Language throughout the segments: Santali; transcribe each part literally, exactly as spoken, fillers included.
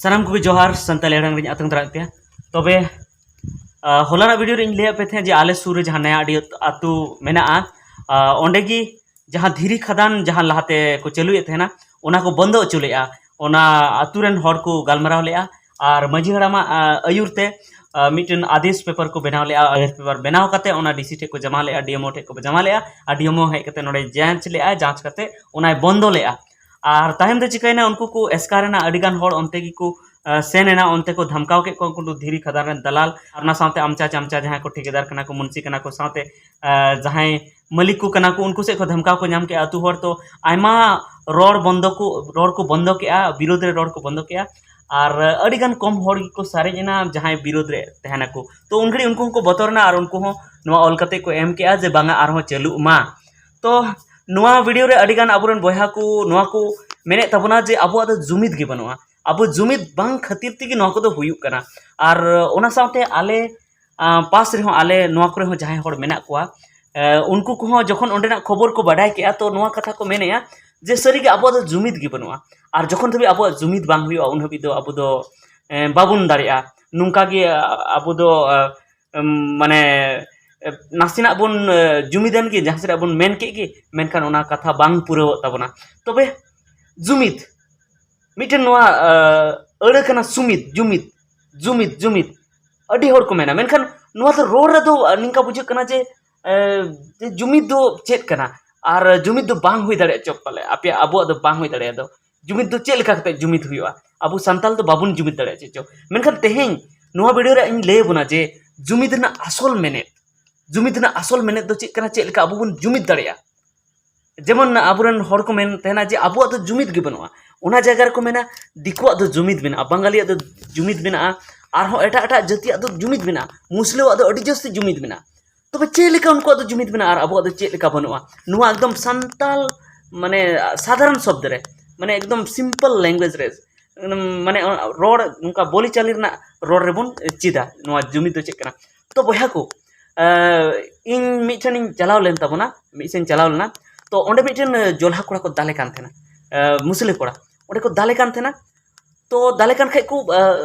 ᱥᱟᱱᱟᱢ ᱠᱚᱜᱮ ᱡᱚᱦᱟᱨ, ᱥᱟᱱᱛᱟᱲᱤ ᱟᱲᱟᱝ ᱨᱤᱧ ᱟᱛᱟᱝ ᱫᱟᱨᱟᱢᱮᱫ ᱯᱮᱭᱟ᱾ ᱛᱚᱵᱮ, ᱟᱸ, ᱦᱚᱞᱟᱱᱟᱜ video ᱨᱮ ᱤᱧ ᱞᱟᱹᱭᱟᱫ ᱯᱮ ᱛᱟᱦᱮᱸᱫ ᱡᱮ ᱟᱞᱮ ᱥᱩᱨ ᱨᱮ ᱡᱟᱦᱟᱸ ᱱᱟᱭᱟ ᱟᱹᱰᱤ ᱟᱹᱛᱩ ᱢᱮᱱᱟᱜᱼᱟ, ᱟᱸ, ᱚᱸᱰᱮ ᱜᱮ ᱡᱟᱦᱟᱸ ᱫᱷᱤᱨᱤ ᱠᱷᱟᱫᱟᱱ ᱡᱟᱦᱟᱸ ᱞᱟᱦᱟᱛᱮ ᱠᱚ ᱪᱟᱹᱞᱩᱭᱮᱫ ᱛᱟᱦᱮᱱᱟ, ᱚᱱᱟ ᱠᱚ ᱵᱚᱱᱫᱚ ᱦᱚᱪᱚ ᱞᱮᱫᱼᱟ᱾ ᱚᱱᱟ ᱟᱹᱛᱩ ᱨᱮᱱ ᱦᱚᱲ ᱠᱚ ᱜᱟᱞᱢᱟᱨᱟᱣ ᱞᱮᱫᱼᱟ ᱟᱨ ᱢᱟᱹᱡᱷᱤ ᱦᱟᱲᱟᱢᱟᱜ, ᱟᱸ, ᱟᱹᱭᱩᱨ ᱛᱮ, ᱟᱸ, ᱢᱤᱫᱴᱮᱱ ᱟᱫᱮᱥ paper ᱠᱚ ᱵᱮᱱᱟᱣ ᱞᱮᱫᱼᱟ᱾ ᱟᱫᱮᱥ paper ᱵᱮᱱᱟᱣ ᱠᱟᱛᱮ ᱚᱱᱟ D C ᱴᱷᱮᱱ ᱠᱚ ᱡᱟᱢᱟ ᱞᱮᱫᱼᱟ, D M O ᱴᱷᱮᱱ ᱠᱚ ᱡᱟᱢᱟ ᱞᱮᱫᱼᱟ ᱟᱨ D M O ᱦᱮᱡ ᱠᱟᱛᱮ ᱱᱚᱰᱮ ᱡᱟᱸᱪ ᱞᱮᱫᱼᱟ, ᱡᱟᱸᱪ ᱠᱟᱛᱮ ᱚᱱᱟᱭ ᱵᱚᱱᱫᱚ ᱞᱮᱫᱼᱟ᱾ ᱟᱨ ᱛᱟᱭᱚᱢ ᱛᱮ ᱪᱤᱠᱟᱹᱭᱮᱱᱟ, ᱩᱱᱠᱩ ᱠᱚ ᱮᱥᱠᱟᱨ ᱮᱱᱟ, ᱟᱹᱰᱤᱜᱟᱱ ᱦᱚᱲ ᱚᱱᱛᱮ ᱜᱮᱠᱚ, ᱟᱸ, ᱥᱮᱱ ᱮᱱᱟ, ᱚᱱᱛᱮ ᱠᱚ ᱫᱷᱟᱢᱠᱟᱣ ᱠᱮᱫ ᱠᱚᱣᱟ ᱩᱱᱠᱩ ᱫᱷᱤᱨᱤ ᱠᱷᱟᱫᱟᱱ ᱨᱮᱱ ᱫᱟᱞᱟᱞ, ᱟᱨ ᱚᱱᱟ ᱥᱟᱶᱛᱮ ᱟᱢᱪᱟ ᱪᱟᱢᱪᱟ ᱡᱟᱦᱟᱸᱭ ᱠᱚ ᱴᱷᱤᱠᱟᱹᱫᱟᱨ ᱠᱟᱱᱟ ᱠᱚ, ᱢᱩᱱᱥᱤ ᱠᱟᱱᱟ ᱠᱚ, ᱥᱟᱶᱛᱮ, ᱟᱸ, ᱡᱟᱦᱟᱸᱭ ᱢᱟᱹᱞᱤᱠ ᱠᱚ ᱠᱟᱱᱟ ᱠᱚ, ᱩᱱᱠᱩ ᱥᱮᱫ ᱠᱷᱚᱱ ᱫᱷᱟᱢᱠᱟᱣ ᱠᱚ ᱧᱟᱢ ᱠᱮᱫᱼᱟ᱾ ᱟᱹᱛᱩ ᱦᱚᱲ ᱛᱚ ᱟᱭᱢᱟ ᱨᱚᱲ ᱵᱚᱱᱫᱚ ᱠᱚ, ᱨᱚᱲ ᱠᱚ ᱵᱚᱱᱫᱚ ᱠᱮᱫᱼᱟ, ᱵᱤᱨᱳᱫᱷ ᱨᱮ ᱨᱚᱲ ᱠᱚ ᱵᱚᱱᱫᱚ ᱠᱮᱫᱼᱟ, ᱟᱨ, ᱟᱸ, ᱟᱹᱰᱤᱜᱟᱱ ᱠᱚᱢ ᱦᱚᱲ ᱜᱮᱠᱚ ᱥᱟᱨᱮᱡ ᱮᱱᱟ ᱡᱟᱦᱟᱸᱭ ᱵᱤᱨᱳᱫᱷ ᱨᱮ ᱛᱟᱦᱮᱱᱟᱠᱚ᱾ ᱛᱚ ᱩᱱ ᱜᱷᱟᱹᱲᱤᱡ ᱩᱱᱠᱩ ᱦᱚᱸᱠᱚ ᱵᱚᱛᱚᱨ ᱮᱱᱟ ᱟᱨ ᱩᱱᱠᱩ ᱦᱚᱸ ᱱᱚᱣᱟ ᱚᱞ ᱠᱟᱛᱮ ᱠᱚ ᱮᱢ ᱠᱮᱫᱼᱟ ᱡᱮ ᱵᱟᱝᱟ ᱟᱨᱦᱚᱸ ᱪᱟᱹᱞᱩᱜ ᱢᱟ᱾ ᱛᱚ ᱱᱚᱣᱟ video ᱨᱮ ᱟᱹᱰᱤᱜᱟᱱ ᱟᱵᱚᱨᱮᱱ ᱵᱚᱭᱦᱟ ᱠᱚ ᱱᱚᱣᱟ ᱠᱚ ᱢᱮᱱᱮᱫ ᱛᱟᱵᱚᱱᱟ ᱡᱮ ᱟᱵᱚᱣᱟᱜ ᱫᱚ ᱡᱩᱢᱤᱫ ᱜᱮ ᱵᱟᱹᱱᱩᱜᱼᱟ, ᱟᱵᱚ ᱡᱩᱢᱤᱫ ᱵᱟᱝ ᱠᱷᱟᱹᱛᱤᱨ ᱛᱮᱜᱮ ᱱᱚᱣᱟ ᱠᱚᱫᱚ ᱦᱩᱭᱩᱜ ᱠᱟᱱᱟ᱾ ᱟᱨ ᱚᱱᱟ ᱥᱟᱶᱛᱮ ᱟᱞᱮ, ᱟᱸ, ᱯᱟᱥ ᱨᱮᱦᱚᱸ, ᱟᱞᱮ ᱱᱚᱣᱟ ᱠᱚᱨᱮ ᱦᱚᱸ ᱡᱟᱦᱟᱸᱭ ᱦᱚᱲ ᱢᱮᱱᱟᱜ ᱠᱚᱣᱟ, ᱮ, ᱩᱱᱠᱩ ᱠᱚᱦᱚᱸ ᱡᱚᱠᱷᱚᱱ ᱚᱸᱰᱮᱱᱟᱜ ᱠᱷᱚᱵᱚᱨ ᱠᱚ ᱵᱟᱰᱟᱭ ᱠᱮᱜᱼᱟ, ᱛᱚ ᱱᱚᱣᱟ ᱠᱟᱛᱷᱟ ᱠᱚ ᱢᱮᱱᱮᱜᱼᱟ ᱡᱮ ᱥᱟᱹᱨᱤᱜᱮ ᱟᱵᱚᱣᱟᱜ ᱫᱚ ᱡᱩᱢᱤᱫ ᱜᱮ ᱵᱟᱹᱱᱩᱜᱼᱟ᱾ ᱟᱨ ᱡᱚᱠᱷᱚᱱ ᱫᱷᱟᱹᱵᱤᱡ ᱟᱵᱚᱣᱟᱜ ᱡᱩᱢᱤᱫ ᱵᱟᱝ ᱦᱩᱭᱩᱜᱼᱟ, ᱩᱱ ᱦᱟᱹᱵᱤᱡ ᱫᱚ ᱟᱵᱚ ᱫᱚ, ᱮ, ᱵᱟᱵᱚᱱ ᱫᱟᱲᱮᱭᱟᱜᱼᱟ᱾ ᱱᱚᱝᱠᱟ ᱜᱮ, ᱟ, ᱟᱵᱚ ᱫᱚ, ᱟ, ᱮᱢ, ᱢᱟᱱᱮ, ᱮ, ᱱᱟᱥᱮᱱᱟᱜ ᱵᱚᱱ, ᱮ, ᱡᱩᱢᱤᱫ ᱮᱱ ᱜᱮ, ᱡᱟᱦᱟᱸ ᱥᱮᱫ ᱵᱚᱱ ᱢᱮᱱ ᱠᱮᱫ ᱜᱮ, ᱢᱮᱱᱠᱷᱟᱱ ᱚᱱᱟ ᱠᱟᱛᱷᱟ ᱵᱟᱝ ᱯᱩᱨᱟᱹᱣᱚᱜ ᱛᱟᱵᱚᱱᱟ᱾ ᱛᱚᱵᱮ ᱡᱩᱢᱤᱫ, ᱢᱤᱫᱴᱮᱱ ᱱᱚᱣᱟ, ᱟ, ᱟᱹᱲᱟᱹ ᱠᱟᱱᱟ ᱥᱩᱢᱤᱫ, ᱡᱩᱢᱤᱫ, ᱡᱩᱢᱤᱫ, ᱡᱩᱢᱤᱫ᱾ ᱟᱹᱰᱤ ᱦᱚᱲ ᱠᱚ ᱢᱮᱱᱟ, ᱢᱮᱱᱠᱷᱟᱱ ᱱᱚᱣᱟ ᱫᱚ ᱨᱚᱲ ᱨᱮᱫᱚ, ᱟ, ᱱᱤᱝᱠᱟ ᱵᱩᱡᱷᱟᱹᱜ ᱠᱟᱱᱟ ᱡᱮ, ᱮ, ᱡᱮ ᱡᱩᱢᱤᱫ ᱫᱚ ᱪᱮᱫ ᱠᱟᱱᱟ ᱟᱨ ᱡᱩᱢᱤᱫ ᱫᱚ ᱵᱟᱝ ᱦᱩᱭ ᱫᱟᱲᱮᱭᱟᱜᱼᱟ ᱪᱚ ᱯᱟᱞᱮ, ᱟᱯᱮᱭᱟᱜ, ᱟᱵᱚᱣᱟᱜ ᱫᱚ ᱵᱟᱝ ᱦᱩᱭ ᱫᱟᱲᱮᱭᱟᱜᱼᱟ᱾ ᱫᱚ ᱡᱩᱢᱤᱫ ᱫᱚ ᱪᱮᱫ ᱞᱮᱠᱟ ᱠᱟᱛᱮ ᱡᱩᱢᱤᱫ ᱦᱩᱭᱩᱜᱼᱟ? ᱟᱵᱚ ᱥᱟᱱᱛᱟᱞ ᱫᱚ ᱵᱟᱵᱚᱱ ᱡᱩᱢᱤᱫ ᱫᱟᱲᱮᱭᱟᱜᱼᱟ ᱪᱮᱫ ᱪᱚ᱾ ᱢᱮᱱᱠᱷᱟᱱ ᱛᱮᱦᱮᱧ ᱱᱚᱣᱟ video ᱨᱮ ᱤᱧ ᱞᱟᱹᱭ ᱟᱵᱚᱱᱟ ᱡᱮ ᱡᱩᱢᱤᱫ ᱨᱮᱱᱟᱜ ᱟᱥᱚᱞ ᱢᱮᱱᱮᱛ, ᱡᱩᱢᱤᱫ ᱨᱮᱱᱟᱜ ᱟᱥᱚᱞ ᱢᱮᱱᱮᱛ ᱫᱚ ᱪᱮᱫ ᱠᱟᱱᱟ, ᱪᱮᱫ ᱞᱮᱠᱟ ᱟᱵᱚ ᱵᱚᱱ ᱡᱩᱢᱤᱫ ᱫᱟᱲᱮᱭᱟᱜᱼᱟ᱾ ᱡᱮᱢᱚᱱ ᱟᱵᱚᱨᱮᱱ ᱦᱚᱲ ᱠᱚ ᱢᱮᱱ ᱛᱟᱦᱮᱱᱟ ᱡᱮ ᱟᱵᱚᱣᱟᱜ ᱫᱚ ᱡᱩᱢᱤᱫ ᱜᱮ ᱵᱟᱹᱱᱩᱜᱼᱟ, ᱚᱱᱟ ᱡᱟᱭᱜᱟ ᱨᱮᱠᱚ ᱢᱮᱱᱟ ᱫᱤᱠᱩᱣᱟᱜ ᱫᱚ ᱡᱩᱢᱤᱫ ᱢᱮᱱᱟᱜᱼᱟ, ᱵᱟᱝᱜᱟᱞᱤᱭᱟᱜ ᱫᱚ ᱡᱩᱢᱤᱫ ᱢᱮᱱᱟᱜᱼᱟ, ᱟᱨᱦᱚᱸ ᱮᱴᱟᱜ ᱮᱴᱟᱜ ᱡᱟᱹᱛᱤᱭᱟᱜ ᱫᱚ ᱡᱩᱢᱤᱫ ᱢᱮᱱᱟᱜᱼᱟ, ᱢᱩᱥᱞᱟᱹᱣᱟᱜ ᱫᱚ ᱟᱹᱰᱤ ᱡᱟᱹᱥᱛᱤ ᱡᱩᱢᱤᱫ ᱢᱮᱱᱟᱜᱼᱟ᱾ ᱛᱚᱵᱮ ᱪᱮᱫ ᱞᱮᱠᱟ ᱩᱱᱠᱩᱣᱟᱜ ᱫᱚ ᱡᱩᱢᱤᱫ ᱢᱮᱱᱟᱜᱼᱟ ᱟᱨ ᱟᱵᱚᱣᱟᱜ ᱫᱚ ᱪᱮᱫ ᱞᱮᱠᱟ ᱵᱟᱹᱱᱩᱜᱼᱟ? ᱱᱚᱣᱟ ᱮᱠᱫᱚᱢ ᱥᱟᱱᱛᱟᱞ, ᱢᱟᱱᱮ, ᱥᱟᱫᱷᱟᱨᱚᱱ ᱥᱚᱵᱫᱚ ᱨᱮ, ᱢᱟᱱᱮ ᱮᱠᱫᱚᱢ simple language ᱨᱮ, ᱢᱟᱱᱮ ᱨᱚᱲ, ᱱᱚᱝᱠᱟ ᱵᱳᱞᱤᱪᱟᱞᱤ ᱨᱮᱱᱟᱜ ᱨᱚᱲ ᱨᱮᱵᱚᱱ ᱪᱮᱫᱟ ᱱᱚᱣᱟ ᱡᱩᱢᱤᱫ ᱫᱚ ᱪᱮᱫ ᱠᱟᱱᱟ᱾ ᱛᱚ ᱵᱚᱭᱦᱟ ᱠᱚ, ᱟᱸ, ᱤᱧ ᱢᱤᱫᱴᱷᱮᱱ ᱤᱧ ᱪᱟᱞᱟᱣ ᱞᱮᱱ ᱛᱟᱵᱚᱱᱟ, ᱢᱤᱫ ᱥᱮᱫ ᱤᱧ ᱪᱟᱞᱟᱣ ᱞᱮᱱᱟ᱾ ᱛᱚ ᱚᱸᱰᱮ ᱢᱤᱫᱴᱮᱱ, ᱟᱸ, ᱡᱚᱞᱦᱟ ᱠᱚᱲᱟ ᱠᱚ ᱫᱟᱞᱮ ᱠᱟᱱ ᱛᱟᱦᱮᱱᱟ, ᱟᱸ, ᱢᱩᱥᱞᱟᱹ ᱠᱚᱲᱟ ᱚᱸᱰᱮ ᱠᱚ ᱫᱟᱞᱮ ᱠᱟᱱ ᱛᱟᱦᱮᱱᱟ᱾ ᱛᱚ ᱫᱟᱞᱮ ᱠᱟᱱ ᱠᱷᱟᱡ ᱠᱚ,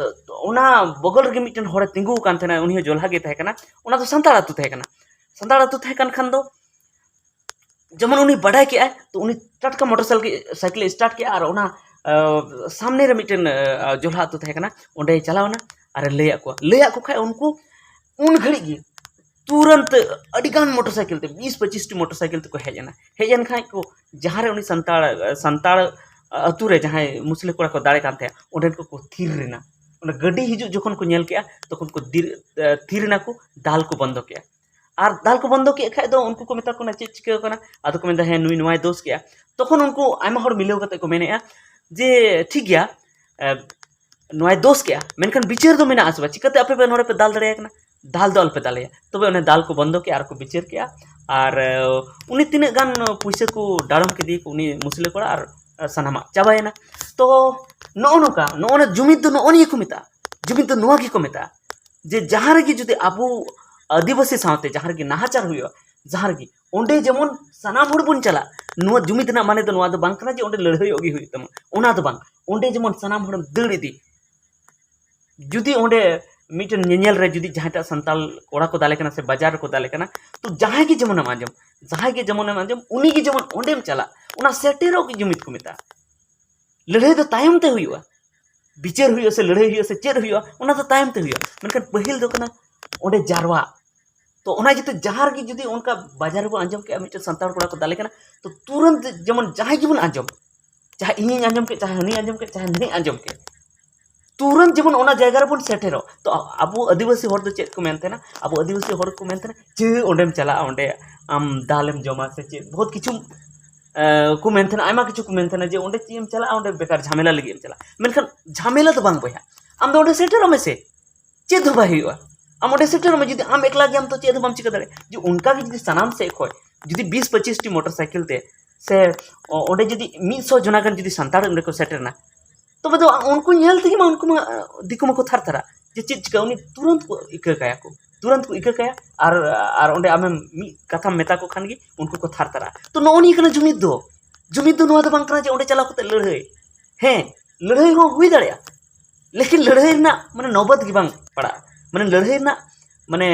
ᱚᱱᱟ ᱵᱚᱜᱚᱞ ᱨᱮᱜᱮ ᱢᱤᱫᱴᱮᱱ ᱦᱚᱲᱮ ᱛᱤᱸᱜᱩ ᱟᱠᱟᱱ ᱛᱟᱦᱮᱱᱟ, ᱩᱱᱤ ᱦᱚᱸ ᱡᱚᱞᱦᱟ ᱜᱮ ᱛᱟᱦᱮᱸ ᱠᱟᱱᱟ᱾ ᱚᱱᱟ ᱫᱚ ᱥᱟᱱᱛᱟᱲ ᱟᱹᱛᱩ ᱛᱟᱦᱮᱸ ᱠᱟᱱᱟ᱾ ᱥᱟᱱᱛᱟᱲ ᱟᱹᱛᱩ ᱛᱟᱦᱮᱸ ᱠᱟᱱ ᱠᱷᱟᱱ ᱫᱚ ᱡᱮᱢᱚᱱ ᱩᱱᱤ ᱵᱟᱰᱟᱭ ᱠᱮᱜᱼᱟᱭ, ᱛᱚ ᱩᱱᱤ ᱴᱟᱴᱠᱟ ᱢᱚᱴᱚᱨ ᱥᱟᱭᱠᱮᱞ ᱮ ᱥᱴᱟᱨᱴ ᱠᱮᱜᱼᱟ ᱟᱨ ᱚᱱᱟ ᱥᱟᱢᱱᱮ ᱨᱮ ᱢᱤᱫᱴᱮᱱ ᱡᱚᱞᱦᱟ ᱟᱹᱛᱩ ᱛᱟᱦᱮᱸ ᱠᱟᱱᱟ, ᱚᱸᱰᱮᱭ ᱪᱟᱞᱟᱣ ᱮᱱᱟ ᱟᱨᱮ ᱞᱟᱹᱭᱟᱫ ᱠᱚᱣᱟ᱾ ᱞᱟᱹᱭᱟᱫ ᱠᱚ ᱠᱷᱟᱡ ᱩᱱᱠᱩ ᱩᱱ ᱜᱷᱟᱹᱲᱤᱡ ᱜᱮ ᱛᱩᱨᱟᱹᱱᱛ ᱟᱹᱰᱤᱜᱟᱱ ᱢᱚᱴᱚᱨ ᱥᱟᱭᱠᱮᱞ ᱛᱮ, ᱵᱤᱥ ᱯᱚᱸᱪᱤᱥ ᱴᱤ ᱢᱚᱴᱚᱨ ᱥᱟᱭᱠᱮᱞ ᱛᱮᱠᱚ ᱦᱮᱡ ᱮᱱᱟ᱾ ᱦᱮᱡ ᱮᱱ ᱠᱷᱟᱡ ᱠᱚ ᱡᱟᱦᱟᱸ ᱨᱮ ᱩᱱᱤ ᱥᱟᱱᱛᱟᱲ, ᱥᱟᱱᱛᱟᱲ ᱟᱹᱛᱩ ᱨᱮ ᱡᱟᱦᱟᱸᱭ ᱢᱩᱥᱞᱟᱹ ᱠᱚᱲᱟ ᱠᱚ ᱫᱟᱲᱮ ᱠᱟᱱ ᱛᱟᱦᱮᱸᱫ, ᱚᱸᱰᱮᱱ ᱠᱚᱠᱚ ᱛᱷᱤᱨ ᱞᱮᱱᱟ᱾ ᱚᱱᱟ ᱜᱟᱹᱰᱤ ᱦᱤᱡᱩᱜ ᱡᱚᱠᱷᱚᱱ ᱠᱚ ᱧᱮᱞ ᱠᱮᱜᱼᱟ, ᱛᱚᱠᱷᱚᱱ ᱠᱚ ᱫᱤᱨ-, ᱛᱷᱤᱨ ᱮᱱᱟ ᱠᱚ, ᱫᱟᱞ ᱠᱚ ᱵᱚᱱᱫᱚ ᱠᱮᱜᱼᱟ᱾ ᱟᱨ ᱫᱟᱞ ᱠᱚ ᱵᱚᱱᱫᱚ ᱠᱮᱫ ᱠᱷᱟᱡ ᱫᱚ ᱩᱱᱠᱩ ᱠᱚ ᱢᱮᱛᱟ ᱠᱚ ᱠᱟᱱᱟ, "ᱪᱮᱫ ᱪᱤᱠᱟᱹ ᱠᱟᱱᱟ?" ᱟᱫᱚ ᱠᱚ ᱢᱮᱱᱫᱟ, "ᱦᱮᱸ, ᱱᱩᱭ ᱱᱚᱣᱟᱭ ᱫᱳᱥ ᱠᱮᱜᱼᱟ᱾" ᱛᱚᱠᱷᱚᱱ ᱩᱱᱠᱩ ᱟᱭᱢᱟ ᱦᱚᱲ ᱢᱤᱞᱟᱹᱣ ᱠᱟᱛᱮ ᱠᱚ ᱢᱮᱱᱮᱜᱼᱟ ᱡᱮ, "ᱴᱷᱤᱠ ᱜᱮᱭᱟ, ᱮ, ᱱᱚᱣᱟᱭ ᱫᱳᱥ ᱠᱮᱜᱼᱟ, ᱢᱮᱱᱠᱷᱟᱱ ᱵᱤᱪᱟᱹᱨ ᱫᱚ ᱢᱮᱱᱟᱜᱼᱟ ᱥᱮ ᱵᱟᱝ? ᱪᱤᱠᱟᱹᱛᱮ ᱟᱯᱮ ᱯᱮ ᱱᱚᱰᱮ ᱯᱮ ᱫᱟᱞ ᱫᱟᱲᱮᱭᱟᱭ ᱠᱟᱱᱟ? ᱫᱟᱞ ᱫᱚ ᱟᱞᱚᱯᱮ ᱫᱟᱞᱮᱭᱟ᱾" ᱛᱚᱵᱮ ᱚᱱᱮ ᱫᱟᱞ ᱠᱚ ᱵᱚᱱᱫᱚ ᱠᱮᱜᱼᱟ ᱟᱨ ᱠᱚ ᱵᱤᱪᱟᱹᱨ ᱠᱮᱜᱼᱟ᱾ ᱟᱨ, ᱮ, ᱩᱱᱤ ᱛᱤᱱᱟᱹᱜ ᱜᱟᱱ ᱯᱩᱭᱥᱟᱹ ᱠᱚ ᱰᱟᱲᱚᱢ ᱠᱮᱫᱮᱭᱟ ᱠᱚ ᱩᱱᱤ ᱢᱩᱥᱞᱟᱹ ᱠᱚᱲᱟ, ᱟᱨ, ᱮ, ᱥᱟᱱᱟᱢᱟᱜ ᱪᱟᱵᱟᱭᱮᱱᱟ᱾ ᱛᱚ ᱱᱚᱜᱼᱚ ᱱᱚᱝᱠᱟ, ᱱᱚᱜᱼᱚ ᱱᱟ ᱡᱩᱢᱤᱫ ᱫᱚ ᱱᱚᱜᱼᱚ ᱱᱤᱭᱟᱹ ᱠᱚ ᱢᱮᱛᱟᱜᱼᱟ᱾ ᱡᱩᱢᱤᱫ ᱫᱚ ᱱᱚᱣᱟ ᱜᱮᱠᱚ ᱢᱮᱛᱟᱜᱼᱟ ᱡᱮ ᱡᱟᱦᱟᱸ ᱨᱮᱜᱮ ᱡᱩᱫᱤ ᱟᱵᱚ ᱟᱹᱫᱤᱵᱟᱹᱥᱤ ᱥᱟᱶᱛᱮ ᱡᱟᱦᱟᱸ ᱨᱮᱜᱮ ᱱᱟᱦᱟᱪᱟᱨ ᱦᱩᱭᱩᱜᱼᱟ, ᱡᱟᱦᱟᱸ ᱨᱮᱜᱮ, ᱚᱸᱰᱮ ᱡᱮᱢᱚᱱ ᱥᱟᱱᱟᱢ ᱦᱚᱲ ᱵᱚᱱ ᱪᱟᱞᱟᱜ᱾ ᱱᱚᱣᱟ ᱡᱩᱢᱤᱫ ᱨᱮᱱᱟᱜ ᱢᱟᱱᱮ ᱫᱚ ᱱᱚᱣᱟ ᱫᱚ ᱵᱟᱝ ᱠᱟᱱᱟ ᱡᱮ ᱚᱸᱰᱮ ᱞᱟᱹᱲᱦᱟᱹᱭᱚᱜ ᱜᱮ ᱦᱩᱭᱩᱜ ᱛᱟᱢᱟ, ᱚᱱᱟ ᱫᱚ ᱵᱟᱝ᱾ ᱚᱸᱰᱮ ᱡᱮᱢᱚᱱ ᱥᱟᱱᱟᱢ ᱦᱚᱲᱮᱢ ᱫᱟᱹᱲ ᱤᱫᱤ᱾ ᱡᱩᱫᱤ ᱚᱸᱰᱮ ᱢᱤᱫᱴᱮᱱ ᱧᱮᱧᱮᱞ ᱨᱮ ᱡᱩᱫᱤ ᱡᱟᱦᱟᱸᱭᱴᱟᱜ ᱥᱟᱱᱛᱟᱲ ᱠᱚᱲᱟ ᱠᱚ ᱫᱟᱞᱮ ᱠᱟᱱᱟ ᱥᱮ ᱵᱟᱡᱟᱨ ᱨᱮᱠᱚ ᱫᱟᱞᱮ ᱠᱟᱱᱟ, ᱛᱚ ᱡᱟᱦᱟᱸᱭ ᱜᱮ ᱡᱮᱢᱚᱱᱮᱢ ᱟᱸᱡᱚᱢ, ᱡᱟᱦᱟᱸᱭ ᱜᱮ ᱡᱮᱢᱚᱱᱮᱢ ᱟᱸᱡᱚᱢ, ᱩᱱᱤ ᱜᱮ ᱡᱮᱢᱚᱱ ᱚᱸᱰᱮᱢ ᱪᱟᱞᱟᱜ, ᱚᱱᱟ ᱥᱮᱴᱮᱨᱚᱜ ᱜᱮ ᱡᱩᱢᱤᱫ ᱠᱚ ᱢᱮᱛᱟᱜᱼᱟ᱾ ᱞᱟᱹᱲᱦᱟᱹᱭ ᱫᱚ ᱛᱟᱭᱚᱢ ᱛᱮ ᱦᱩᱭᱩᱜᱼᱟ, ᱵᱤᱪᱟᱹᱨ ᱦᱩᱭᱩᱜᱼᱟ ᱥᱮ ᱞᱟᱹᱲᱦᱟᱹᱭ ᱦᱩᱭᱩᱜᱼᱟ ᱥᱮ ᱪᱮᱫ ᱦᱩᱭᱩᱜᱼᱟ, ᱚᱱᱟ ᱫᱚ ᱛᱟᱭᱚᱢ ᱛᱮ ᱦᱩᱭᱩᱜᱼᱟ, ᱢᱮᱱᱠᱷᱟᱱ ᱯᱟᱹᱦᱤᱞ ᱫᱚ ᱠᱟᱱᱟ ᱚᱸᱰᱮ ᱡᱟᱨᱣᱟᱜ᱾ ᱛᱚ ᱚᱱᱟ ᱤᱭᱟᱹᱛᱮ ᱡᱟᱦᱟᱸ ᱨᱮᱜᱮ ᱡᱩᱫᱤ ᱚᱱᱠᱟ ᱵᱟᱡᱟᱨ ᱨᱮᱵᱚᱱ ᱟᱸᱡᱚᱢ ᱠᱮᱜᱼᱟ ᱢᱤᱫᱴᱮᱱ ᱥᱟᱱᱛᱟᱲ ᱠᱚᱲᱟ ᱠᱚ ᱫᱟᱞᱮ ᱠᱟᱱᱟ, ᱛᱚ ᱛᱩᱨᱟᱹᱱᱛ ᱡᱮᱢᱚᱱ ᱡᱟᱦᱟᱸᱭ ᱜᱮᱵᱚᱱ ᱟᱸᱡᱚᱢ, ᱪᱟᱦᱮ ᱤᱧᱤᱧ ᱟᱸᱡᱚᱢ ᱠᱮᱫ, ᱪᱟᱦᱮ ᱦᱟᱹᱱᱤᱧ ᱟᱸᱡᱚᱢ ᱠᱮᱫ, ᱪᱟᱦᱮ ᱱᱟᱹᱱᱤᱧ ᱟᱸᱡᱚᱢ ᱠᱮᱫ, ᱛᱩᱨᱟᱹᱱᱛ ᱡᱮᱢᱚᱱ ᱚᱱᱟ ᱡᱟᱭᱜᱟ ᱨᱮᱵᱚᱱ ᱥᱮᱴᱮᱨᱚᱜ᱾ ᱛᱚ ᱟᱵᱚ ᱟᱹᱫᱤᱵᱟᱹᱥᱤ ᱦᱚᱲ ᱫᱚ ᱪᱮᱫ ᱠᱚ ᱢᱮᱱ ᱛᱟᱦᱮᱱᱟ? ᱟᱵᱚ ᱟᱹᱫᱤᱵᱟᱹᱥᱤ ᱦᱚᱲ ᱠᱚ ᱢᱮᱱ ᱛᱟᱦᱮᱱᱟ, "ᱪᱮᱫ ᱚᱸᱰᱮᱢ ᱪᱟᱞᱟᱜᱼᱟ, ᱚᱸᱰᱮ ᱟᱢ ᱫᱟᱞᱮᱢ ᱡᱚᱢᱟ ᱥᱮ ᱪᱮᱫ?" ᱵᱚᱦᱩᱛ ᱠᱤᱪᱷᱩ, ᱮ, ᱠᱚ ᱢᱮᱱ ᱛᱟᱦᱮᱱᱟ, ᱟᱭᱢᱟ ᱠᱤᱪᱷᱩ ᱠᱚ ᱢᱮᱱ ᱛᱟᱦᱮᱱᱟ ᱡᱮ, "ᱚᱸᱰᱮ ᱪᱮᱫ ᱮᱢ ᱪᱟᱞᱟᱜᱼᱟ, ᱚᱸᱰᱮ ᱵᱮᱠᱟᱨ ᱡᱷᱟᱢᱮᱞᱟ ᱞᱟᱹᱜᱤᱫ ᱮᱢ ᱪᱟᱞᱟᱜᱼᱟ᱾" ᱢᱮᱱᱠᱷᱟᱱ ᱡᱷᱟᱢᱮᱞᱟ ᱫᱚ ᱵᱟᱝ ᱵᱚᱭᱦᱟ, ᱟᱢ ᱫᱚ ᱚᱸᱰᱮ ᱥᱮᱴᱮᱨᱚᱜ ᱢᱮᱥᱮ, ᱪᱮᱫ ᱦᱚᱸ ᱵᱟᱭ ᱦᱩᱭᱩᱜᱼᱟ᱾ ᱟᱢ ᱚᱸᱰᱮ ᱥᱮᱴᱮᱨᱚᱜ ᱢᱮ, ᱡᱩᱫᱤ ᱟᱢ ᱮᱠᱞᱟ ᱜᱮᱭᱟᱢ ᱛᱚ ᱪᱮᱫ ᱦᱚᱸ ᱵᱟᱢ ᱪᱤᱠᱟᱹ ᱫᱟᱲᱮᱭᱟᱜᱼᱟ᱾ ᱡᱮ ᱚᱱᱠᱟ ᱜᱮ ᱡᱩᱫᱤ ᱥᱟᱱᱟᱢ ᱥᱮᱫ ᱠᱷᱚᱱ ᱡᱩᱫᱤ ᱵᱤᱥ ᱯᱚᱸᱪᱤᱥ ᱴᱤ ᱢᱚᱴᱚᱨ ᱥᱟᱭᱠᱮᱞ ᱛᱮ ᱥᱮ ᱚ-, ᱚᱸᱰᱮ ᱡᱩᱫᱤ ᱢᱤᱫ ᱥᱚ ᱡᱚᱱᱟ ᱜᱟᱱ ᱡᱩᱫᱤ ᱥᱟᱱᱛᱟᱲ ᱚᱸᱰᱮ ᱠᱚ ᱥᱮᱴᱮᱨᱱᱟ, ᱛᱚᱵᱮ ᱫᱚ ᱩᱱᱠᱩ ᱧᱮᱞ ᱛᱮᱜᱮ ᱢᱟ ᱩᱱᱠᱩ ᱢᱟ, ᱫᱤᱠᱩ ᱢᱟᱠᱚ ᱛᱷᱟᱨ ᱛᱷᱟᱨᱟᱜ ᱡᱮ ᱪᱮᱫ ᱪᱤᱠᱟᱹ, ᱩᱱᱤ ᱛᱩᱨᱟᱹᱱᱛ ᱠᱚ ᱤᱠᱟᱹ ᱠᱟᱭᱟ ᱠᱚ, ᱛᱩᱨᱟᱹᱱᱛ ᱠᱚ ᱤᱠᱟᱹ ᱠᱟᱭᱟ᱾ ᱟᱨ, ᱟᱨ ᱚᱸᱰᱮ ᱟᱢᱮᱢ ᱢᱤᱫ ᱠᱟᱛᱷᱟᱢ ᱢᱮᱛᱟ ᱠᱚ ᱠᱷᱟᱱ ᱜᱮ ᱩᱱᱠᱩ ᱠᱚ ᱛᱷᱟᱨ ᱛᱷᱟᱨᱟᱜᱼᱟ᱾ ᱛᱚ ᱱᱚᱜᱼᱚ ᱱᱤᱭᱟᱹ ᱠᱟᱱᱟ ᱡᱩᱢᱤᱫ ᱫᱚ᱾ ᱡᱩᱢᱤᱫ ᱫᱚ ᱱᱚᱣᱟ ᱫᱚ ᱵᱟᱝ ᱠᱟᱱᱟ ᱡᱮ ᱚᱸᱰᱮ ᱪᱟᱞᱟᱣ ᱠᱟᱛᱮ ᱞᱟᱹᱲᱦᱟᱹᱭ᱾ ᱦᱮᱸ, ᱞᱟᱹᱲᱦᱟᱹᱭ ᱦᱚᱸ ᱦᱩᱭ ᱫᱟᱲᱮᱭᱟᱜᱼᱟ, ᱞᱮᱠᱤᱱ ᱞᱟᱹᱲᱦᱟᱹᱭ ᱨᱮᱱᱟᱜ ᱢᱟᱱᱮ ᱱᱚᱵᱚᱛ ᱜᱮ ᱵᱟᱝ ᱯᱟᱲᱟᱜᱼᱟ᱾ ᱢᱟᱱᱮ ᱞᱟᱹᱲᱦᱟᱹᱭ ᱨᱮᱱᱟᱜ ᱢᱟᱱᱮ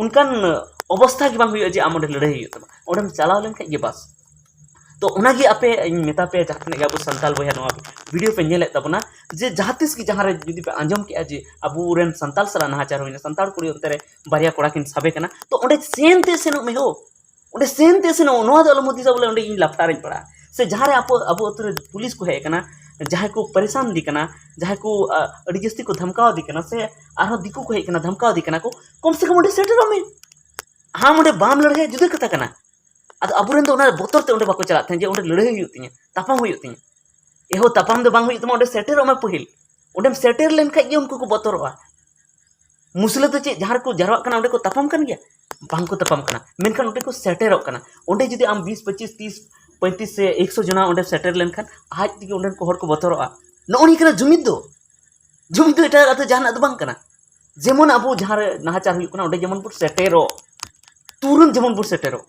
ᱚᱱᱠᱟᱱ ᱚᱵᱚᱥᱛᱷᱟ ᱜᱮ ᱵᱟᱝ ᱦᱩᱭᱩᱜᱼᱟ ᱡᱮ ᱟᱢ ᱚᱸᱰᱮ ᱞᱟᱹᱲᱦᱟᱹᱭ ᱦᱩᱭᱩᱜ ᱛᱟᱢᱟ᱾ ᱚᱸᱰᱮᱢ ᱪᱟᱞᱟᱣ ᱞᱮᱱᱠᱷᱟᱡ ᱜᱮ ᱵᱟᱥ᱾ ᱛᱚ ᱚᱱᱟᱜᱮ ᱟᱯᱮ ᱤᱧ ᱢᱮᱛᱟ ᱯᱮᱭᱟ, ᱡᱟᱦᱟᱸ ᱛᱤᱱᱟᱹᱜ ᱜᱮ ᱟᱵᱚ ᱥᱟᱱᱛᱟᱲ ᱵᱚᱭᱦᱟ ᱱᱚᱣᱟ ᱵᱷᱤᱰᱤᱭᱳ ᱯᱮ ᱧᱮᱞᱮᱫ ᱛᱟᱵᱚᱱᱟ, ᱡᱮ ᱡᱟᱦᱟᱸ ᱛᱤᱥ ᱜᱮ ᱡᱟᱦᱟᱸ ᱨᱮ ᱡᱩᱫᱤ ᱯᱮ ᱟᱸᱡᱚᱢ ᱠᱮᱜᱼᱟ ᱡᱮ ᱟᱵᱚ ᱨᱮᱱ ᱥᱟᱱᱛᱟᱲ ᱥᱟᱞᱟᱜ ᱱᱟᱦᱟᱪᱟᱨ ᱦᱩᱭᱱᱟ, ᱥᱟᱱᱛᱟᱲ ᱠᱩᱲᱤ ᱚᱱᱛᱮ ᱨᱮ ᱵᱟᱨᱭᱟ ᱠᱚᱲᱟ ᱠᱤᱱ ᱥᱟᱵᱮ ᱠᱟᱱᱟ, ᱛᱚ ᱚᱸᱰᱮ ᱥᱮᱱ ᱛᱮ ᱥᱮᱱᱚᱜ ᱢᱮ ᱦᱳ, ᱚᱸᱰᱮ ᱥᱮᱱ ᱛᱮ ᱥᱮᱱᱚᱜ, ᱱᱚᱣᱟ ᱫᱚ ᱟᱞᱚᱢ ᱦᱩᱫᱤᱥᱟ ᱵᱚᱞᱮ ᱚᱸᱰᱮ ᱤᱧ ᱞᱟᱯᱴᱟ ᱨᱮᱧ ᱯᱟᱲᱟᱜᱼᱟ᱾ ᱥᱮ ᱡᱟᱦᱟᱸ ᱨᱮ ᱟᱵᱚ, ᱟᱵᱚ ᱟᱹᱛᱩ ᱨᱮ ᱯᱩᱞᱤᱥ ᱠᱚ ᱦᱮᱡ ᱟᱠᱟᱱᱟ, ᱡᱟᱦᱟᱸᱭ ᱠᱚ ᱯᱟᱨᱤᱥᱟᱱ ᱤᱫᱤ ᱠᱟᱱᱟ, ᱡᱟᱦᱟᱸᱭ ᱠᱚ ᱟ, ᱟᱹᱰᱤ ᱡᱟᱹᱥᱛᱤ ᱠᱚ ᱫᱷᱟᱢᱠᱟᱣ ᱤᱫᱤ ᱠᱟᱱᱟ, ᱥᱮ ᱟᱨᱦᱚᱸ ᱫᱤᱠᱩ ᱠᱚ ᱦᱮᱡ ᱟᱠᱟᱱᱟ ᱫᱷᱟᱢᱠᱟᱣ ᱤᱫᱤ ᱠᱟᱱᱟ ᱠᱚ, ᱠᱚᱢ ᱥᱮ ᱠᱚᱢ ᱚᱸᱰᱮ ᱥᱮᱴᱮᱨᱚᱜ ᱢᱮ᱾ ᱟᱢ ᱚᱸᱰᱮ ᱵᱟᱢ ᱞᱟᱹᱲᱦᱟᱹᱭᱟ ᱡᱩᱫᱟᱹ ᱠᱟᱛᱷᱟ ᱠᱟᱱᱟ, ᱟᱫᱚ ᱟᱵᱚᱨᱮᱱ ᱫᱚ ᱚᱱᱟ ᱵᱚᱛᱚᱨ ᱛᱮ ᱚᱸᱰᱮ ᱵᱟᱠᱚ ᱪᱟᱞᱟᱜ ᱛᱟᱦᱮᱸᱫ ᱡᱮ ᱚᱸᱰᱮ ᱞᱟᱹᱲᱦᱟᱹᱭ ᱦᱩᱭᱩᱜ ᱛᱤᱧᱟᱹ, ᱛᱟᱯᱟᱢ ᱦᱩᱭᱩᱜ ᱛᱤᱧᱟᱹ᱾ ᱮᱦᱚ ᱛᱟᱯᱟᱢ ᱫᱚ ᱵᱟᱝ ᱦᱩᱭᱩᱜ ᱛᱟᱢᱟ, ᱚᱸᱰᱮ ᱥᱮᱴᱮᱨᱚᱜ ᱢᱮ ᱯᱟᱹᱦᱤᱞ᱾ ᱚᱸᱰᱮᱢ ᱥᱮᱴᱮᱨ ᱞᱮᱱᱠᱷᱟᱡ ᱜᱮ ᱩᱱᱠᱩ ᱠᱚ ᱵᱚᱛᱚᱨᱚᱜᱼᱟ᱾ ᱢᱩᱥᱞᱟᱹ ᱫᱚ ᱪᱮᱫ ᱡᱟᱦᱟᱸ ᱨᱮᱠᱚ ᱡᱟᱨᱣᱟᱜ ᱠᱟᱱᱟ ᱚᱸᱰᱮ ᱠᱚ ᱛᱟᱯᱟᱢ ᱠᱟᱱ ᱜᱮᱭᱟ? ᱵᱟᱝ ᱠᱚ ᱛᱟᱯᱟᱢ ᱠᱟᱱᱟ, ᱢᱮᱱᱠᱷᱟᱱ ᱚᱸᱰᱮ ᱠᱚ ᱥᱮᱴᱮᱨᱚᱜ ᱠᱟᱱᱟ᱾ ᱚᱸᱰᱮ ᱡᱩᱫᱤ ᱟᱢ ᱵᱤᱥ, ᱯᱚᱸᱪᱤᱥ, ᱛᱤᱥ, ᱯᱚᱸᱭᱛᱨᱤᱥ ᱥᱮ ᱮᱠᱥᱚ ᱡᱚᱱᱟ ᱚᱸᱰᱮ ᱥᱮᱴᱮᱨ ᱞᱮᱱᱠᱷᱟᱱ ᱟᱡ ᱛᱮᱜᱮ ᱚᱸᱰᱮᱱ ᱠᱚ ᱦᱚᱲ ᱠᱚ ᱵᱚᱛᱚᱨᱚᱜᱼᱟ᱾ ᱱᱚᱜᱼᱚ ᱱᱤᱭᱟᱹ ᱠᱟᱱᱟ ᱡᱩᱢᱤᱫ ᱫᱚ᱾ ᱡᱩᱢᱤᱫ ᱫᱚ ᱮᱴᱟᱜ ᱟᱛᱳ ᱡᱟᱦᱟᱱᱟᱜ ᱫᱚ ᱵᱟᱝ ᱠᱟᱱᱟ᱾ ᱡᱮᱢᱚᱱ ᱟᱵᱚ ᱡᱟᱦᱟᱸ ᱨᱮ ᱱᱟᱦᱟᱪᱟᱨ ᱦᱩᱭᱩᱜ ᱠᱟᱱᱟ ᱚᱸᱰᱮ ᱡᱮᱢᱚᱱ ᱵᱚᱱ ᱥᱮᱴᱮᱨᱚᱜ, ᱛᱩᱨᱟᱹᱱᱛ ᱡᱮᱢᱚᱱ ᱵᱚᱱ ᱥᱮᱴᱮᱨᱚᱜ,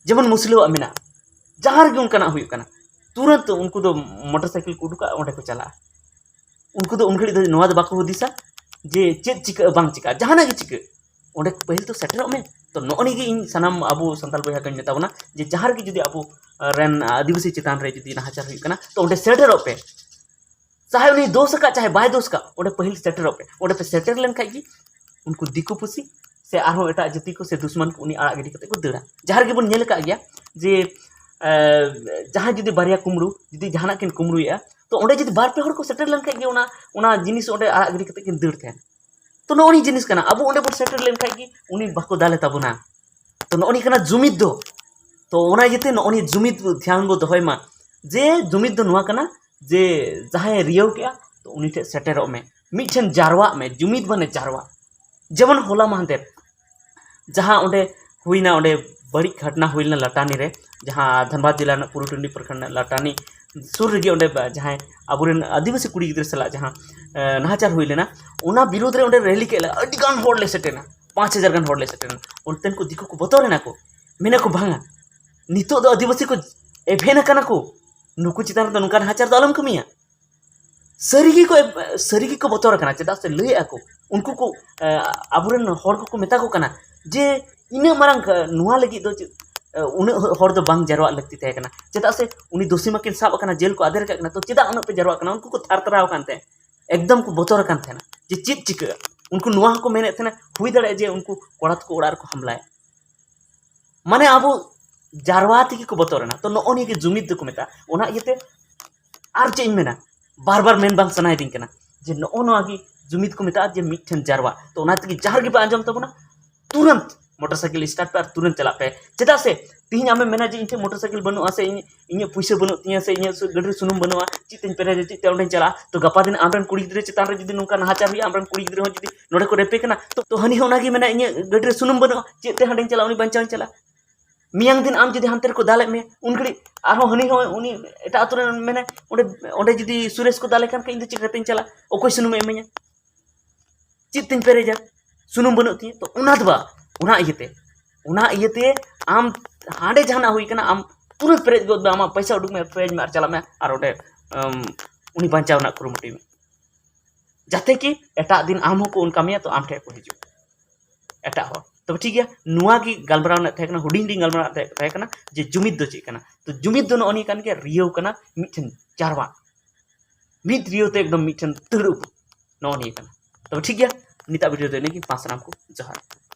ᱡᱮᱢᱚᱱ ᱢᱩᱥᱞᱟᱹᱣᱟᱜ ᱢᱮᱱᱟᱜᱼᱟ, ᱡᱟᱦᱟᱸ ᱨᱮᱜᱮ ᱚᱱᱠᱟᱱᱟᱜ ᱦᱩᱭᱩᱜ ᱠᱟᱱᱟ, ᱛᱩᱨᱟᱹᱱᱛ ᱩᱱᱠᱩ ᱫᱚ ᱢᱚᱴᱚᱨ ᱥᱟᱭᱠᱮᱞ ᱠᱚ ᱩᱰᱩᱠᱟ, ᱚᱸᱰᱮ ᱠᱚ ᱪᱟᱞᱟᱜᱼᱟ᱾ ᱩᱱᱠᱩ ᱫᱚ ᱩᱱ ᱜᱷᱟᱹᱲᱤᱡ ᱫᱚ ᱱᱚᱣᱟ ᱫᱚ ᱵᱟᱠᱚ ᱦᱩᱫᱤᱥᱟ ᱡᱮ ᱪᱮᱫ ᱪᱤᱠᱟᱹᱜᱼᱟ ᱵᱟᱝ ᱪᱤᱠᱟᱹᱜᱼᱟ, ᱡᱟᱦᱟᱱᱟᱜ ᱜᱮ ᱪᱤᱠᱟᱹᱜ, ᱚᱸᱰᱮ ᱯᱟᱹᱦᱤᱞ ᱫᱚ ᱥᱮᱴᱮᱨᱚᱜ ᱢᱮ᱾ ᱛᱚ ᱱᱚᱜᱼᱚ ᱱᱤᱭᱟᱹ ᱜᱮ ᱤᱧ ᱥᱟᱱᱟᱢ ᱟᱵᱚ ᱥᱟᱱᱛᱟᱲ ᱵᱚᱭᱦᱟ ᱠᱚᱧ ᱢᱮᱛᱟ ᱵᱚᱱᱟ ᱡᱮ ᱡᱟᱦᱟᱸ ᱨᱮᱜᱮ ᱡᱩᱫᱤ ᱟᱵᱚ ᱨᱮᱱ ᱟᱹᱫᱤᱵᱟᱹᱥᱤ ᱪᱮᱛᱟᱱ ᱨᱮ ᱡᱩᱫᱤ ᱱᱟᱦᱟᱪᱟᱨ ᱦᱩᱭᱩᱜ ᱠᱟᱱᱟ ᱛᱚ ᱚᱸᱰᱮ ᱥᱮᱴᱮᱨᱚᱜ ᱯᱮ᱾ ᱪᱟᱦᱮ ᱩᱱᱤ ᱫᱳᱥ ᱟᱠᱟᱫ ᱪᱟᱦᱮ ᱵᱟᱭ ᱫᱳᱥ ᱟᱠᱟᱫ, ᱚᱸᱰᱮ ᱯᱟᱹᱦᱤᱞ ᱥᱮᱴᱮᱨᱚᱜ ᱯᱮ᱾ ᱚᱸᱰᱮ ᱯᱮ ᱥᱮᱴᱮᱨ ᱞᱮᱱᱠᱷᱟᱡ ᱜᱮ ᱩᱱᱠᱩ ᱫᱤᱠᱩ ᱯᱩᱥᱤ ᱥᱮ ᱟᱨᱦᱚᱸ ᱮᱴᱟᱜ ᱡᱟᱹᱛᱤ ᱠᱚ ᱥᱮ ᱫᱩᱥᱢᱟᱱ ᱠᱚ ᱩᱱᱤ ᱟᱲᱟᱜ ᱜᱤᱰᱤ ᱠᱟᱛᱮ ᱠᱚ ᱫᱟᱹᱲᱟ᱾ ᱡᱟᱦᱟᱸ ᱨᱮᱜᱮ ᱵᱚᱱ ᱧᱮᱞ ᱟᱠᱟᱫ ᱜᱮᱭᱟ ᱡᱮ ᱮ, ᱡᱟᱦᱟᱸᱭ ᱡᱩᱫᱤ ᱵᱟᱨᱭᱟ ᱠᱩᱢᱵᱽᱲᱩ ᱡᱩᱫᱤ ᱡᱟᱦᱟᱱᱟᱜ ᱠᱤᱱ ᱠᱩᱢᱵᱽᱲᱩᱭᱮᱫᱼᱟ, ᱛᱚ ᱚᱸᱰᱮ ᱡᱩᱫᱤ ᱵᱟᱨ ᱯᱮ ᱦᱚᱲ ᱠᱚ ᱥᱮᱴᱮᱨ ᱞᱮᱱᱠᱷᱟᱡ ᱜᱮ ᱚᱱᱟ, ᱚᱱᱟ ᱡᱤᱱᱤᱥ ᱚᱸᱰᱮ ᱟᱲᱟᱜ ᱜᱤᱰᱤ ᱠᱟᱛᱮ ᱠᱤᱱ ᱫᱟᱹᱲ ᱛᱟᱦᱮᱱ᱾ ᱛᱚ ᱱᱚᱜᱼᱚ ᱱᱤᱭᱟᱹ ᱡᱤᱱᱤᱥ ᱠᱟᱱᱟ, ᱟᱵᱚ ᱚᱸᱰᱮ ᱵᱚᱱ ᱥᱮᱴᱮᱨ ᱞᱮᱱᱠᱷᱟᱡ ᱜᱮ ᱩᱱᱤ ᱵᱟᱠᱚ ᱫᱟᱞᱮ ᱛᱟᱵᱚᱱᱟ᱾ ᱛᱚ ᱱᱚᱜᱼᱚ ᱱᱤᱭᱟᱹ ᱠᱟᱱᱟ ᱡᱩᱢᱤᱫ ᱫᱚ᱾ ᱛᱚ ᱚᱱᱟ ᱤᱭᱟᱹᱛᱮ ᱱᱚᱜᱼᱚ ᱱᱤᱭᱟᱹ ᱡᱩᱢᱤᱫ ᱫᱷᱮᱭᱟᱱ ᱵᱚ ᱫᱚᱦᱚᱭ ᱢᱟ ᱡᱮ ᱡᱩᱢᱤᱫ ᱫᱚ ᱱᱚᱣᱟ ᱠᱟᱱᱟ ᱡᱮ ᱡᱟᱦᱟᱸᱭ ᱨᱤᱭᱟᱹᱣ ᱠᱮᱜᱼᱟ ᱛᱚ ᱩᱱᱤ ᱴᱷᱮᱱ ᱥᱮᱴᱮᱨᱚᱜ ᱢᱮ, ᱢᱤᱫ ᱴᱷᱮᱱ ᱡᱟᱨᱣᱟᱜ ᱢᱮ, ᱡᱩᱢᱤᱫ ᱢᱟᱱᱮ ᱡᱟᱨᱣᱟ᱾ ᱡᱮᱢᱚᱱ ᱦᱚᱞᱟ ᱢᱟᱦᱫᱮᱨ ᱡᱟᱦᱟᱸ ᱚᱸᱰᱮ ᱦᱩᱭᱱᱟ, ᱚᱸᱰᱮ ᱵᱟᱹᱲᱤᱡ ᱜᱷᱚᱴᱱᱟ ᱦᱩᱭ ᱞᱮᱱᱟ ᱞᱟᱴᱟᱱᱤ ᱨᱮ, ᱡᱟᱦᱟᱸ ᱫᱷᱟᱱᱵᱟᱫᱽ ᱡᱮᱞᱟ ᱨᱮᱱᱟᱜ ᱯᱩᱨᱩᱴᱩᱱᱰᱤ ᱯᱨᱚᱠᱷᱚᱸᱰ ᱨᱮᱱᱟᱜ ᱞᱟᱴᱟᱱᱤ ᱥᱩᱨ ᱨᱮᱜᱮ ᱚᱸᱰᱮ ᱵᱟ-, ᱡᱟᱦᱟᱸᱭ ᱟᱵᱚᱨᱮᱱ ᱟᱹᱫᱤᱵᱟᱹᱥᱤ ᱠᱩᱲᱤ ᱜᱤᱫᱽᱨᱟᱹ ᱥᱟᱞᱟᱜ ᱡᱟᱦᱟᱸ, ᱮ, ᱱᱟᱦᱟᱪᱟᱨ ᱦᱩᱭ ᱞᱮᱱᱟ, ᱚᱱᱟ ᱵᱤᱨᱩᱫᱽ ᱨᱮ ᱚᱸᱰᱮ ᱨᱮᱞᱤ ᱠᱮᱫ ᱞᱮ ᱟᱹᱰᱤ ᱜᱟᱱ ᱦᱚᱲ ᱞᱮ ᱥᱮᱴᱮᱨᱱᱟ, ᱯᱟᱸᱪ ᱦᱟᱡᱟᱨ ᱜᱟᱱ ᱦᱚᱲ ᱞᱮ ᱥᱮᱴᱮᱨᱱᱟ᱾ ᱚᱱᱛᱮᱱ ᱠᱚ ᱫᱤᱠᱩ ᱠᱚ ᱵᱚᱛᱚᱨ ᱮᱱᱟ ᱠᱚ, ᱢᱮᱱᱟ ᱠᱚ, "ᱵᱟᱝᱟ, ᱱᱤᱛᱚᱜ ᱫᱚ ᱟᱹᱫᱤᱵᱟᱹᱥᱤ ᱠᱚ ᱮᱵᱷᱮᱱ ᱟᱠᱟᱱᱟ ᱠᱚ, ᱱᱩᱠᱩ ᱪᱮᱛᱟᱱ ᱨᱮᱫᱚ ᱱᱚᱝᱠᱟ ᱱᱟᱦᱟᱪᱟᱨ ᱫᱚ ᱟᱞᱚᱢ ᱠᱟᱹᱢᱤᱭᱟ, ᱥᱟᱹᱨᱤ ᱜᱮᱠᱚ ᱥᱟᱹᱨᱤ ᱜᱮᱠᱚ ᱵᱚᱛᱚᱨ ᱟᱠᱟᱱᱟ᱾ ᱪᱮᱫᱟᱜ ᱥᱮ ᱞᱟᱹᱭᱮᱫᱼᱟ ᱠᱚ, ᱩᱱᱠᱩ ᱠᱚ ᱟᱵᱚᱨᱮᱱ ᱦᱚᱲ ᱠᱚᱠᱚ ᱢᱮᱛᱟ ᱠᱚ ᱠᱟᱱᱟ ᱡᱮ ᱤᱱᱟᱹᱜ ᱢᱟᱨᱟᱝ ᱱᱚᱣᱟ ᱞᱟᱹᱜᱤᱫ ᱫᱚ ᱪᱮᱫ ᱩᱱᱟᱹᱜ ᱦᱚᱲ ᱫᱚ ᱵᱟᱝ ᱡᱟᱨᱣᱟᱜ ᱞᱟᱹᱠᱛᱤ ᱛᱟᱦᱮᱸ ᱠᱟᱱᱟ᱾ ᱪᱮᱫᱟᱜ ᱥᱮ ᱩᱱᱤ ᱫᱩᱥᱤ ᱢᱟᱹᱠᱤᱱ ᱥᱟᱵ ᱟᱠᱟᱱᱟ, ᱡᱮᱞ ᱠᱚ ᱟᱫᱮᱨ ᱟᱠᱟᱫ ᱠᱤᱱᱟ, ᱛᱚ ᱪᱮᱫᱟᱜ ᱩᱱᱟᱹᱜ ᱯᱮ ᱡᱟᱨᱣᱟᱜ ᱠᱟᱱᱟ? ᱩᱱᱠᱩ ᱠᱚ ᱛᱷᱟᱨ ᱛᱟᱨᱟᱣ ᱟᱠᱟᱱ ᱛᱟᱦᱮᱸᱫ, ᱮᱠᱫᱚᱢ ᱠᱚ ᱵᱚᱛᱚᱨ ᱟᱠᱟᱱ ᱛᱟᱦᱮᱱᱟ ᱡᱮ ᱪᱮᱫ ᱪᱤᱠᱟᱹᱜᱼᱟ᱾ ᱩᱱᱠᱩ ᱱᱚᱣᱟ ᱦᱚᱸᱠᱚ ᱢᱮᱱᱮᱫ ᱛᱟᱦᱮᱱᱟ, ᱦᱩᱭ ᱫᱟᱲᱮᱭᱟᱜᱼᱟ ᱡᱮ ᱩᱱᱠᱩ ᱠᱚᱲᱟ ᱛᱟᱠᱚ ᱚᱲᱟᱜ ᱨᱮᱠᱚ ᱦᱟᱢᱞᱟᱭᱟ᱾ ᱢᱟᱱᱮ ᱟᱵᱚ ᱡᱟᱨᱣᱟ ᱛᱮᱜᱮ ᱠᱚ ᱵᱚᱛᱚᱨ ᱮᱱᱟ᱾ ᱛᱚ ᱱᱚᱜᱼᱚ ᱱᱤᱭᱟᱹ ᱜᱮ ᱡᱩᱢᱤᱫ ᱫᱚᱠᱚ ᱢᱮᱛᱟᱜᱼᱟ᱾ ᱚᱱᱟ ᱤᱭᱟᱹᱛᱮ ᱟᱨ ᱪᱮᱫ ᱤᱧ ᱢᱮᱱᱟ, ᱵᱟᱨ ᱵᱟᱨ ᱢᱮᱱ ᱵᱟᱝ ᱥᱟᱱᱟᱭᱮᱫᱤᱧ ᱠᱟᱱᱟ ᱡᱮ ᱱᱚᱜᱼᱚ ᱱᱚᱣᱟ ᱜᱮ ᱡᱩᱢᱤᱫ ᱠᱚ ᱢᱮᱛᱟᱜᱼᱟ, ᱡᱮ ᱢᱤᱫᱴᱷᱮᱱ ᱡᱟᱨᱣᱟ᱾ ᱛᱚ ᱚᱱᱟ ᱛᱮᱜᱮ ᱡᱟᱦᱟᱸ ᱨᱮᱜᱮ ᱯᱮ ᱟᱸᱡᱚᱢ ᱛᱟᱵᱚᱱᱟ, ᱛᱩᱨᱟᱹᱱᱛ ᱢᱚᱴᱚᱨ ᱥᱟᱭᱠᱮᱞ ᱥᱴᱟᱨᱴ ᱯᱮ ᱟᱨ ᱛᱩᱨᱟᱹᱱᱛ ᱪᱟᱞᱟᱜ ᱯᱮ᱾ ᱪᱮᱫᱟᱜ ᱥᱮ ᱛᱤᱦᱤᱧ ᱟᱢᱮᱢ ᱢᱮᱱᱟ ᱡᱮ ᱤᱧ ᱴᱷᱮᱱ ᱢᱚᱴᱚᱨ ᱥᱟᱭᱠᱮᱞ ᱵᱟᱹᱱᱩᱜᱼᱟ, ᱥᱮ ᱤᱧ ᱤᱧᱟᱹᱜ ᱯᱩᱭᱥᱟᱹ ᱵᱟᱹᱱᱩᱜ ᱛᱤᱧᱟᱹ, ᱥᱮ ᱤᱧᱟᱹᱜ ᱥᱩ- ᱜᱟᱹᱰᱤ ᱨᱮ ᱥᱩᱱᱩᱢ ᱵᱟᱹᱱᱩᱜᱼᱟ, ᱪᱮᱫ ᱛᱤᱧ ᱯᱮᱨᱮᱡᱟ, ᱪᱮᱫ ᱛᱮ ᱚᱸᱰᱮᱧ ᱪᱟᱞᱟᱜᱼᱟ? ᱛᱚ ᱜᱟᱯᱟ ᱫᱤᱱ ᱟᱢᱨᱮᱱ ᱠᱩᱲᱤ ᱜᱤᱫᱽᱨᱟᱹ ᱪᱮᱛᱟᱱ ᱨᱮ ᱡᱩᱫᱤ ᱱᱚᱝᱠᱟ ᱱᱟᱦᱟᱪᱟᱨ ᱦᱩᱭᱩᱜᱼᱟ, ᱟᱢᱨᱮᱱ ᱠᱩᱲᱤ ᱜᱤᱫᱽᱨᱟᱹ ᱦᱚᱸ ᱡᱩᱫᱤ ᱱᱚᱰᱮ ᱠᱚ ᱨᱮᱯᱮ ᱠᱟᱱᱟ, ᱛᱚ ᱛᱚ ᱦᱟᱹᱱᱤ ᱦᱚᱸ ᱚᱱᱟᱜᱮ ᱢᱮᱱᱟ, ᱤᱧᱟᱹᱜ ᱜᱟᱹᱰᱤ ᱨᱮ ᱥᱩᱱᱩᱢ ᱵᱟᱹᱱᱩᱜᱼᱟ, ᱪᱮᱫ ᱛᱮ ᱦᱟᱸᱰᱮᱧ ᱪᱟᱞᱟᱜᱼᱟ, ᱩᱱᱤ ᱵᱟᱧᱪᱟᱣᱤᱧ ᱪᱟᱞᱟᱜᱼᱟ? ᱢᱮᱭᱟᱝ ᱫᱤᱱ ᱟᱢ ᱡᱩᱫᱤ ᱦᱟᱱᱛᱮ ᱨᱮᱠᱚ ᱫᱟᱞᱮᱫ ᱢᱮᱭᱟ, ᱩᱱ ᱜᱷᱟᱹᱲᱤᱡ ᱟᱨᱦᱚᱸ ᱦᱟᱹᱱᱤ ᱦᱚᱸ ᱩᱱᱤ ᱮᱴᱟᱜ ᱟᱛᱳ ᱨᱮᱱ ᱢᱮᱱᱟ, ᱚᱸᱰᱮ ᱚᱸᱰᱮ ᱡᱩᱫᱤ ᱥᱩᱨᱮᱥ ᱠᱚ ᱫᱟᱞᱮ ᱠᱷᱟᱱ ᱤᱧ ᱫᱚ ᱪᱤᱠᱟᱹᱛᱤᱧ ᱪᱟᱞᱟᱜᱼᱟ? ᱚᱠᱚᱭ ᱥᱩᱱᱩᱢᱮ ᱤᱢᱟᱹᱧᱟ? ᱪᱮᱫ ᱛᱤᱧ ᱯᱮᱨᱮᱡᱟ? ᱥᱩᱱᱩᱢ ᱵᱟᱹᱱᱩᱜ ᱛᱤᱧᱟᱹ᱾ ᱛᱚ ᱚᱱᱟ ᱫᱚ ᱵᱟᱝ, ᱚᱱᱟ ᱤᱭᱟᱹᱛᱮ ᱚᱱᱟ ᱤᱭᱟᱹᱛᱮ ᱟᱢ ᱦᱟᱸᱰᱮ ᱡᱟᱦᱟᱱᱟᱜ ᱦᱩᱭ ᱠᱟᱱᱟ, ᱟᱢ ᱛᱩᱨᱟᱹᱛ ᱯᱮᱨᱮᱡ ᱜᱚᱫ ᱢᱮ, ᱟᱢᱟᱜ ᱯᱚᱭᱥᱟ ᱩᱰᱩᱠ ᱢᱮ, ᱯᱮᱨᱮᱡ ᱢᱮ ᱟᱨ ᱪᱟᱞᱟᱜ ᱢᱮ ᱟᱨ ᱚᱸᱰᱮ ᱩᱱᱤ ᱵᱟᱧᱪᱟᱣ ᱨᱮᱱᱟᱜ ᱠᱩᱨᱩᱢᱩᱴᱩᱭ ᱢᱮ, ᱡᱟᱛᱮ ᱠᱤ ᱮᱴᱟᱜ ᱫᱤᱱ ᱟᱢ ᱦᱚᱸᱠᱚ ᱚᱱᱠᱟ ᱢᱮᱭᱟ, ᱛᱚ ᱟᱢ ᱴᱷᱮᱱ ᱠᱚ ᱦᱤᱡᱩᱜ᱾ ᱮᱴᱟᱜ ᱦᱚᱲ᱾ ᱛᱚᱵᱮ ᱴᱷᱤᱠ ᱜᱮᱭᱟ, ᱱᱚᱣᱟ ᱜᱮ ᱜᱟᱞᱢᱟᱨᱟᱣ ᱨᱮᱱᱟᱜ ᱛᱟᱦᱮᱸ ᱠᱟᱱᱟ, ᱦᱩᱰᱤᱧ ᱦᱩᱰᱤᱧ ᱜᱟᱞᱢᱟᱨᱟᱣ ᱨᱮᱱᱟᱜ ᱛᱟᱦᱮᱸ ᱠᱟᱱᱟ ᱡᱮ ᱡᱩᱢᱤᱫ ᱫᱚ ᱪᱮᱫ ᱠᱟᱱᱟ᱾ ᱛᱚ ᱡᱩᱢᱤᱫ ᱫᱚ ᱱᱚᱜᱼᱚ ᱱᱤᱭᱟᱹ ᱠᱟᱱ ᱜᱮᱭᱟ, ᱨᱤᱭᱟᱹᱣ ᱠᱟᱱᱟ ᱢᱤᱫᱴᱷᱮᱱ ᱡᱟᱨᱣᱟ, ᱢᱤᱫ ᱨᱤᱭᱟᱹᱣ ᱛᱮ ᱮᱠᱫᱚᱢ ᱢᱤᱫᱴᱷᱮᱱ ᱛᱟᱹᱲᱩᱵ, ᱱᱚᱜᱼᱚ ᱱᱤᱭᱟᱹ ᱠᱟᱱᱟ᱾ ᱛᱚᱵᱮ ᱴᱷᱤᱠ ᱜᱮᱭᱟ, ᱱᱤᱛᱟᱜ ᱵᱷᱤᱰᱤᱭᱳ ᱫᱚ ᱤᱱᱟᱹᱜᱮ᱾ ᱢᱟ ᱥᱟᱱᱟᱢ ᱠᱚ ᱡᱚᱦᱟᱨ᱾